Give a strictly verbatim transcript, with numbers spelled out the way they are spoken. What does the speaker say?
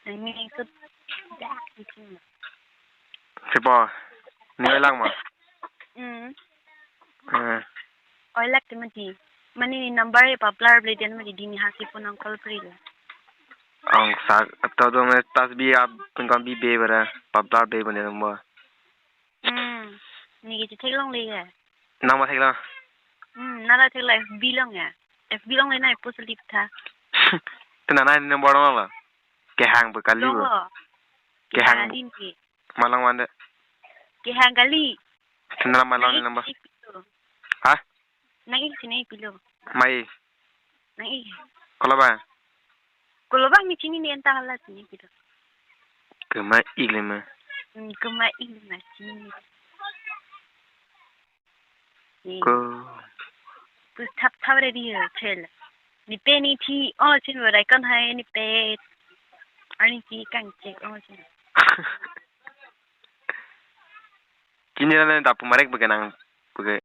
Nangning sut dak di sini. Sipo. Ni oilang ma. Hmm. Eh. Oilak te mati. Mane ne number e paplar ble den mati, dini hasi phone nang call pri lo. Ong sak to do me tasbi ap pengkam bi be bara paplar be bone number. Hmm. Neke chetheklongle ya. Nang ma theklang. Hmm. Nara thekla F B longle ya. F B longle na post lip tha. Te nana ni number long lo. Kehang pe kali bo. Longlo. Kehang. Din ke. Malang wande. Kehang kali. Te nana malang ni number. Nang ik pilo. Ha? Nang ik sini pilo. Mai. Nang ik. Kola ba. Kolo ba mi chinine, enta hala chinine pilo. Kema ik le ma. Hmm, kema ik le ma chinine. Ni. Ko. Pus thap thap re di chel. Ni pe ni thi o chin wa rai kon hai ni pe. Ani thi kang che o chin. Chini la ne dapu marek bage nang bage.